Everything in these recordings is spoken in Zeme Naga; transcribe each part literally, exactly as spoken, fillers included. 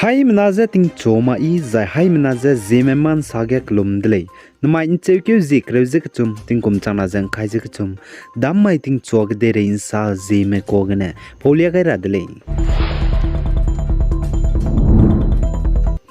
Haimena je tingchu ma i zai haimena je Zeme ma nsa ge kelum de lei. Namai ncheukeu zie kereu ze kechum, tingkum changna ze ngkai ze kechum, dam mai tingchua kedeirei nsa Zeme ka gene paulia gai ra de lei.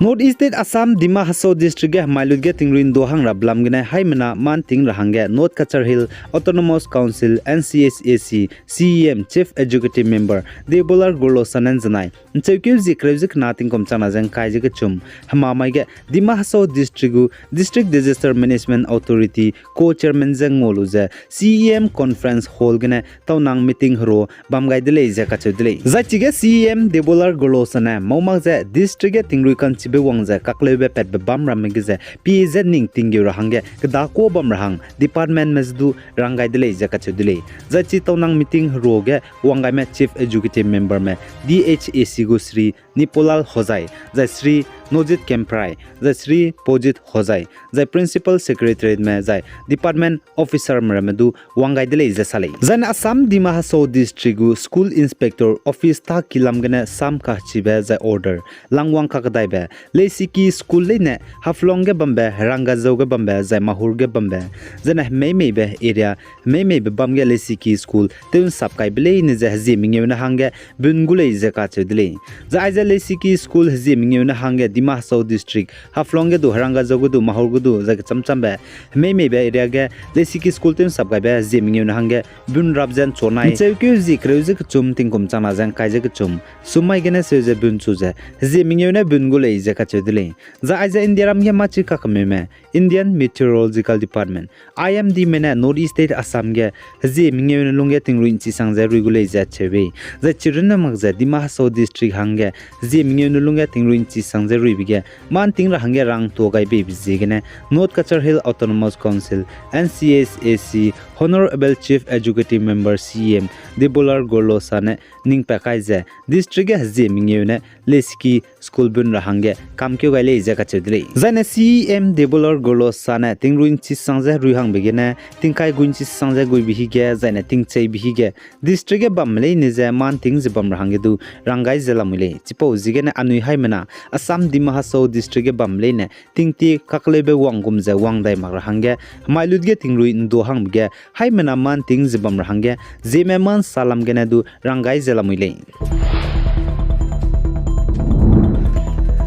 North East State Assam, Dima Hasao District ge hemai lut ge tingrui ndu hang ra belam gene haimena ma nting ra hangge North Cachar Hill Autonomous Council, N C H A C, C E M, Chief Executive Member Debolal Gorlosa ne nzenai ncheukeu zie kereu ze kena tingkum changna ze ngkai ze kechum, hemamai ge Dima Hasao District gu District Disaster Management Authority co-chairman ze ngua lu ze C E M Conference Hall gene taunang meeting hero bam gai de lei ze kacheu de lei. Zai chige C E M Debolal Gorlosa ne mau mak ze district ge tingrui ka'nchibe wang ze kakleube patbe bam ramme ge ze pie ze ning tinggeu ra hangge keda kuâ bam ra hang departmentme ze du rang gai de lei ze kacheu de lei. Zai chi taunang meeting hero ge wang gaime Chief Executive Memberme D H A C gu Shri Nipolal Hojai, zai Shri Nojit Kemprai, zai Shri Pojit Hojai, zai Principal Secretariatme zai department officerme ramme du wang gai de lei ze sa lei. Zaine Assam Dima Hasao District gu School Inspector Office ta kilam gene sam kachibe zai order langwang kakdaibe, leisiki school leine Haflong ge bambe, Herangazou ge bambe, zai Mahur ge bambe, zaine hemeimeibe area, hemeimeibe bam ge leisiki school tew nsap kaibe leine ze hezie mengeu ne hangge bun gu lei ze kacheu de lei. Zai aize leisiki school hezie mengeu ne hangge Dima Hasao District, Haflong ge du, Herangazou ge du, Mahur ge du, zai kechamchambe hemeimeibe area ge leisiki school tew nsap kaibe hezie mengeu ne hangge bun rap ze nchu nai ncheukeu zie kereu ze kechum tingkum changna ze ngkai ze kechum, sum mai gene seu ze bun chu ze hezie mengeu ne bun gu lei ze kacheu de lei. Zai aize Indiaram ge mâchi kakemeume Indian Meteorological Department, I M Dme ne North East State Assam ge hezie mengeu ne lungge tingrui nchisang ze rui gu lei ze cheu bei. Zai chirunne mak ze Dima Hasao District hangge hezie mengeu ne lungge tingrui nchisang ze ruibe ge mâ nting ra hangge rangtuâ gai beibe ziegene North Cachar Hill Autonomous Council, N C H A C, Honourable Chief Executive Member C E M Debolal Gorlosa ne ning pa kai ze district ge hezie mengeu ne leisiki school bun ra hangge kamkeu gai lei ze kacheu de lei. Zaine C E M Debolal Gorlosa ne tingrui nchisang ze rui hangbe gene tingkai gui nchisang ze guibe hige, zaine tingcheibe hige district ge bamme leine ze mâ nting ze bam ra hangge du rang gai ze lamui lei. Chipau ziegene anui haimena Assam Dima Hasao District ge bamme leine tingtie kakleube wang gum ze wang dai mak ra hangge, hemai lut ge tingrui ndu hangbe ge haimena mâ nting ze bam ra hangge, zieme mâ nsa lam gene du rang gai ze lamui lei.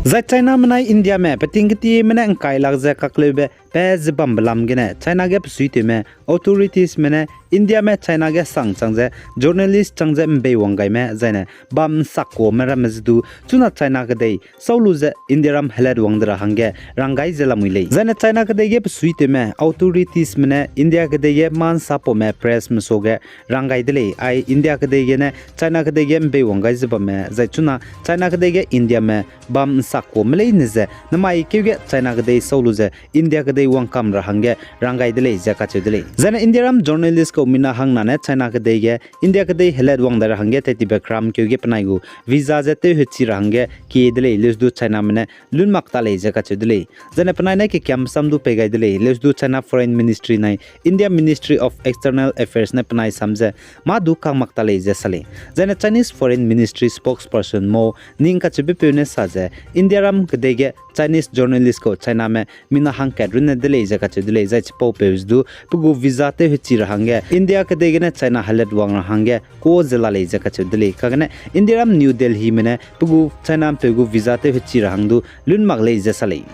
Zai Chiname nai Indiame peting ketieme ne ngkai lak ze kakleube pa ze bambe lam gene China ge pesuitewme authoritiesme ne Indiame China ge sang chang ze journalist chang ze mbeiwang gaime zaine bam nsakkuame ramme ze du chuna China kedei sau lu ze Indiaram helatwang de ra hangge rang gai ze lamui lei. Zaine China kedei ge pesuitewme authoritiesme ne India kedei ge mâ nsapaume pressme suage rang gai de lei. Ai India kedei gene China kedei ge mbeiwang gai ze bamme zai chuna China kedei ge Indiame bam nsakkuame leine ze namai keu ge China kedei sau lu ze India kedei wangkam ra hangge rang gai de lei ze kacheu de lei. Zaine Indiaram journalist kau mina hangna ne China kedei ge India kedei helatwang dai ra hangge tetibe kram keu ge penai gu visa ze tewhechi ra hangge kie de lei, leuse du Chiname ne lun mak ta lei ze kacheu de lei. Zaine penai ne kekiam sam du pei gai de lei, leuse du China Foreign Ministry nai India Ministry of External Affairs ne penai sam ze mâ du kang mak ta lei ze sa lei. Zaine Chinese Foreign Ministry spokesperson Mo Ning kacheubepeu ne sa ze, Indiaram kedei ge Chinese journalist kau Chiname mina hangkat runne de lei ze kacheu de lei, zai chipaupeu ze du pe gu visa tewhechi ra hangge India kedei gene China helatwang ra hangge ka ze la lei ze kacheu de lei. Kagene Indiaram New Delhime ne pe gu China mpeu gu visa tewhechi ra hang du lun mak lei ze sa lei.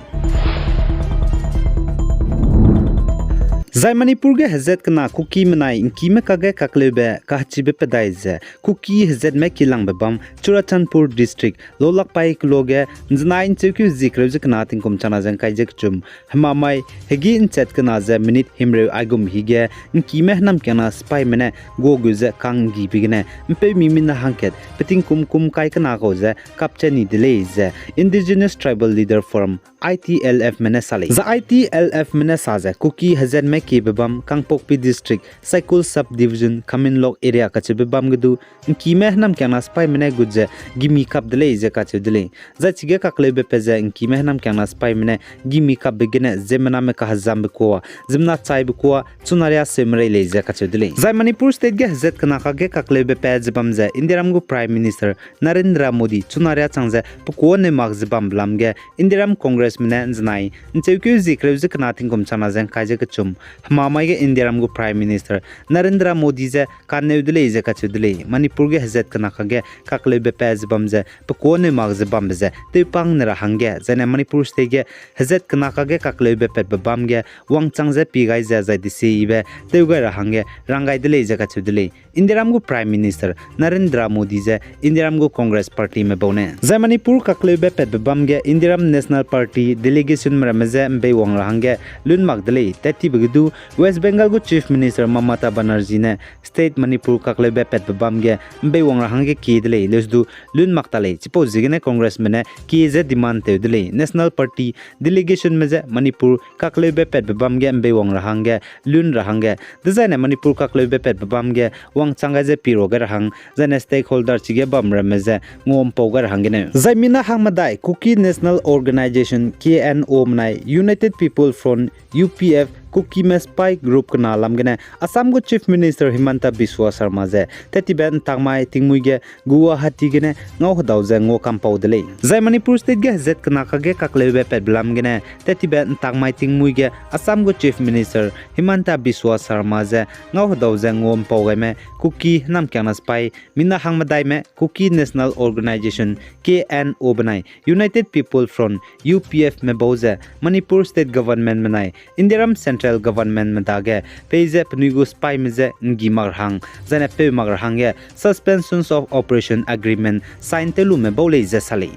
Zai Manipur ge hezat kena Kukime nai ngkime kage kakleube kahechibe pedai ze Kuki hezatme kilangbe bam Churachandpur District, Lolakpai keloa ge nzenai ncheukeu zie kereu ze kena tingkum changna ze ngkai ze kechum, hemamai hegî nchat kena ze minute himreu aigum hige ngkime hênamkiangna sipaime ne guageu ze kanggibe gene mpeumi mina hangkat peting kum kum kai kena kau ze kapchat ni de lei ze Indigenous Tribal Leader Forum, I T L Fme ne sa lei. Zai I T L Fme ne sa ze Kuki hezatme kiebe bam Kangpokpi District, Saikul Sub Division, Khamenlok Area kacheube bam ge du, ’ngkime hênamkiangna sipaime ne gut ze gimi kap de lei ze kacheu de lei. Zai chige kakleube pat ze ’ngkime hênamkiangna sipaime ne gimi kapbe gene ziemmename kahezambe kua, ziemmena chaibe kua, chunaria seumerei lei ze kacheu de lei. Zai Manipur State ge hezat kena kage kakleube pat ze bam ze Indiaram gu Prime Minister Narendra Modi chunaria chang ze pekuâ neu mak ze bambe lam ge Indiaram Congressme ne ’nzenai ’ncheukeu zie kereu ze kena tingkum changna ze ’ngkai ze kechum, hemamai ge Indiaram gu Prime Minister Narendra Modi ze kaneu de lei ze kacheu de lei. Manipur ge hezat kena kage kakleube pat ze bam ze pekuâ neu mak ze bambe ze tewpang ne ra hangge, zaine Manipur State ge hezat kena kage kakleube patbe bam ge wangchang ze pie gai ze zai desieyibe tew gai ra hangge rang gai de lei ze kacheu de lei. Indiaram gu Prime Minister Narendra Modi ze Indiaram gu Congress Partyme bau ne. Zai Manipur kakleube patbe bam ge Indiaram National Party delegationme ramme je ’mbeiwang ra hangge lun mak de lei. Tattibe ge du West Bengal gu Chief Minister Mamata Banerjee ne state Manipur kakleube patbe bam ge ’mbeiwang ra hangge kie de lei, leuse du lun mak ta lei. Chipau ziegene Congressme ne kie ze demand tew de lei. National Party delegationme je Manipur kakleube patbe bam ge ’mbeiwang ra hangge, lun ra hangge, dezaine Manipur kakleube patbe bam ge wangchang gai ze pie ra gai ra hang, zaine stakeholder chige bam ramme je ngua'mpau gai ra hangge neu. Zai mina hangmedai Kuki National Organization, K N O menai United People Front, U P F, Kukime spy group kena lam gene Assam gu Chief Minister Himanta Biswa Sarma ze tattibe ’ntakmai tingmuî ge Guwahati gene ngau hedau ze ngua kampau de lei. Zai Manipur State ge hezat kena kage kakleube patbe lam gene tattibe ’ntakmai tingmuî ge Assam gu Chief Minister Himanta Biswa Sarma ze ngau hedau ze ngua'mpau gaime Kuki hênamkiangna sipai, mina hangmedaime Kuki National Organization, K N O benai United People Front, U P Fme bau ze Manipur State Government benai Indiaram Central Governmentme dage peize penui gu sipaime je ’nggi mak ra hang, zaine peu mak ra hangge Suspensions of Operation Agreement sign tew lume bau lei ze sa lei.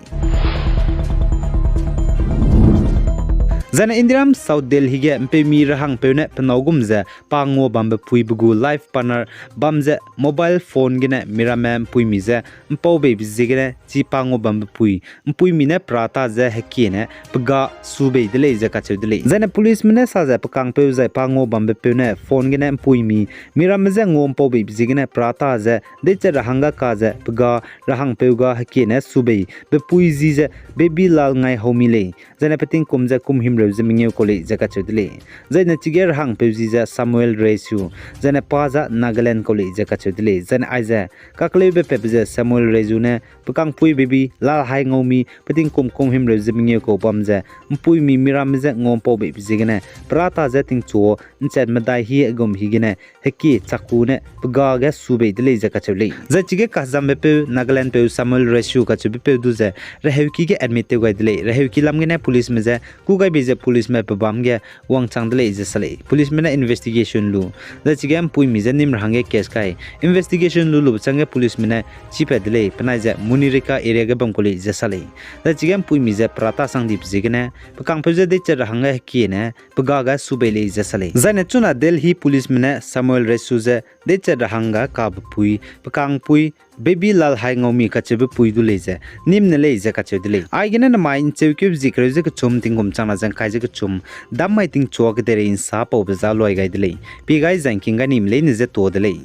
Zaine Indiaram South Delhi ge ’mpeumi rahangpeu ne penâu gum ze pa ngua bambe puibe gu life partner bam ze mobile phone gene miramme ’mpuimi je ’mpau beibe ziegene chi pa ngua bambe pui, ’mpuimi ne perâta ze hekie ne pe ga su bei de lei ze kacheu de lei. Zaine policeme ne sa ze pe kangpeu zai pa ngua bambe peu ne phone gene ’mpuimi miramme je ngua ’mpau beibe ziegene perâta ze deichat ra hangge ka ze pe ga rahangpeu ga hekie ne su bei be pui zi ze Baby Lal Ngaihaomi lei. Zaine pe tingkum ze kum himreu ze mengeu kau lei ze kacheu de lei. Zaine chige rahangpeu zi ze Samuel Reishu, zaine pa za Nagaland kau lei ze kacheu de lei. Zaine aize kakleube patbe ze Samuel Reishu ne pe kangpui Baby Lal Haingaomi pe tingkum kum himreu ze mengeu kau bam ze ’mpuimi miramme je ngua ’mpau beibe ziegene perâta ze tingchu ’nchat medai hi gum hi gene hekie chaku ne pe ga ge su bei de lei ze kacheu lei. Zai chige kahezambepeu Nagalandpeu Samuel Reishu kacheubepeu du ze reheuki ge admit tew gai de lei. Reheuki lam gene policeme je kû gai bei ze policeme pe bam ge wangchang de lei ze sa lei. Policeme ne investigation lu, zai chige ’mpuimi je nîm ra hangge case kai. Investigation lu lube changge policeme ne chipat de lei, penai ze Munirika area ge bam kau lei ze sa lei. Zai chige ’mpuimi ze perâta sangdibe ziegene pe kangpeu je deichat ra hangge hekie ne pe ga ge su bei lei ze sa lei. Zaine chuna Delhi policeme ne Samuel Reishu ze deichat ra hangge kabe pui, pe kangpui, Baby Lal Haingaomi kacheube pui du lei ze nîm ne lei ze kacheu de lei. Aigene namai ’ncheukeu zie kereu ze kechum tingkum changna ze ’ngkai ze kechum, dam mai tingchua kedeirei ’nsa paube za luai gai de lei. Pie gai zai ’ngking gai nime leine je tuâ de lei.